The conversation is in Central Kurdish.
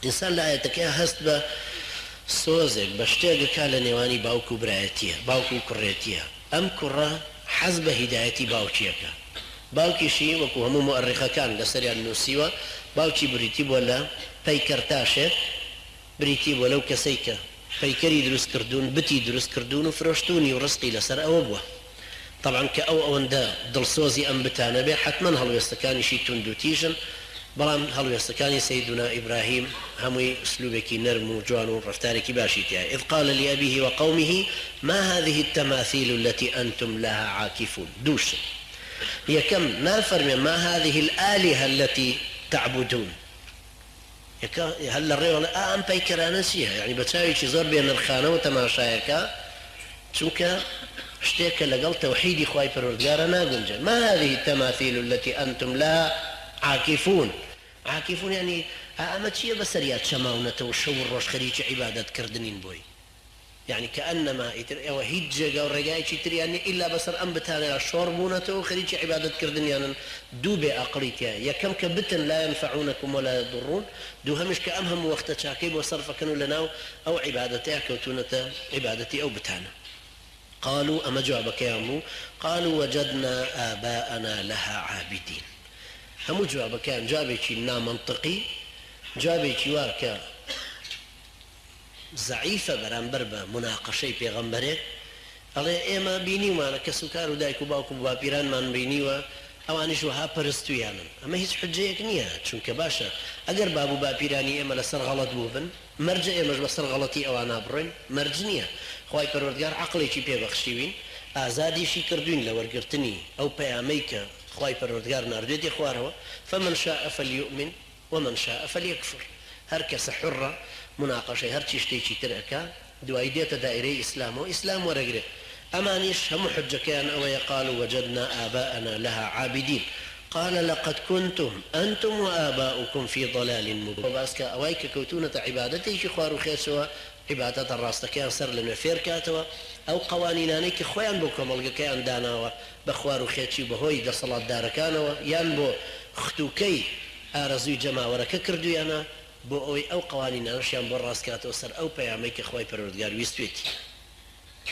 ئینسان لە ئایەتەکەیا هەست بە سۆزێک، بە شتێک ئەکا لە نێوانی باوک و برایەتیە، باوک و کوڕێتیە. ئەم کوڕە حەز بە هیدایەتی باوکی ئەکا. باوکیشی وەکو هەموو موئەڕیخەکان لەسەریان نووسیوە، باوکی بریتی بووە لە پەیکەرتاشێک، بریتی بووە لەو کەسەی کە پەیکەری دروست کردوون، بتی دروست کردوون و فرۆشتوونی و ڕزقی لەسەر ئەوە بووە. تەبعەن کە ئەو ئەوەندە دڵسۆزی ئەم بتانە بێ حەتمەن هەڵوێستەکانیشی توندوتیژن، بەڵام هەڵوێستەکانی سەیدونا ئیبراهیم هەمووی ئسلوبێکی نەرم و جوان و ڕەفتارێکی باشی تیایە، اذ قال لابیه وقومه ما هذه التماثیل التی انتم لها عاکفون، دوو شت، یەکەم، نافەرمێ ما هذه الالهە التی تعبدون، یەکە هەر لە ڕێوە ئەڵێ ئا ئەم پەیکەرانە چییە؟ یانی بە چاوێکی زۆر بێ نرخانەوە تەماشایەکا چونکە شتێکە لەگەڵ تەوحیدی خوای پەروەردگارا ناگونجێ ما هذه التماثیل التي انتم لها عاکفون عاکفون یانی ئا ئەمە چییە بەسەریا چەماونەتەوە شەو و ڕۆژ خەریکی عیبادەت کردنین بۆی؟ یەعنی کەئەنەما ئیتر ئێوە هیچ جێگا و ڕێگایەکی تریان نیە ئیلا بەسەر ئەم بتانەیا شۆڕ بوونەتەوە و خەریکی عیبادەت کردنیانن، دوو بێ ئەقڵی تیایە، یەکەم کە بتن لا ینفعونکم ولا یضرون، دووهەمیش کە ئەم هەموو وەختە چاکەی بۆ سەرف ئەکەن و لەناو ئەو عیبادەتەیا کەوتوونەتە عیبادەتی ئەو بتانە. قالوا ئەمە جوابەکەیان بوو، قالوا وجدنا آباءنا لها عابدین هەموو جوابەکەیان جوابێکی نامەنتقی، جوابێکی وا کە. زەعیفە بەرامبەر بە موناقەشەی پێغەمبەرێک ئەڵێ ئێمە بینیومانە کەسوکار و دایک و باوک و باپیرانمان بینیوە ئەوانیش وەها پەرستویانن ئەمە هیچ حوجەیەک نیە چونکە باشە ئەگەر باب و باپیرانی ئێمە لەسەر غەڵەت بووبن مەرجە ئێمەش بەسەر غەڵەتی ئەوانا بڕۆین مەرج نیە خوای پەروەردگار عەقڵێکی پێ بەخشیوین ئازادیشی کردوین لە وەرگرتنی ئەو پەیامەی کە خوای پەروەردگار ناردوێتی خوارەوە فمن شاء فلیومن ومن شاء فلیکفر هەر کەسە حوڕە موناقەشەی هەرچی شتێکی تر ئەکا دوایی دێتە دائیرەی ئیسلامەوە ئیسلام وەرەگرێ ئەمانیش هەموو حوجەکەیان ئەوەیە قالوا وجدنا آباءنا لها عابدین قال لقد کنتم انتم وآباؤکم فی ضلال مبین باس کە ئەوای کە کەوتوونەتە عیبادەتێکی خوار و خێچەوە عیبادەتە ڕاستەکەیان سەر لە نوێ فێر کاتەوە ئەو قەوانینانەی کە خۆیان بۆ کۆمەڵگەکەیان داناوە بە خوار و خێچی و بەهۆی دەسەڵاتدارەکانەوە یان بۆ ختوکەی ئارەزووی جەماوەرەکە کردوویانە بۆ ئەوەی ئەو قەوانینانەشیان بۆ ڕاست کاتەوە سەر ئەو پەیامەی کە خوای پەروەردگار ویستوێتی.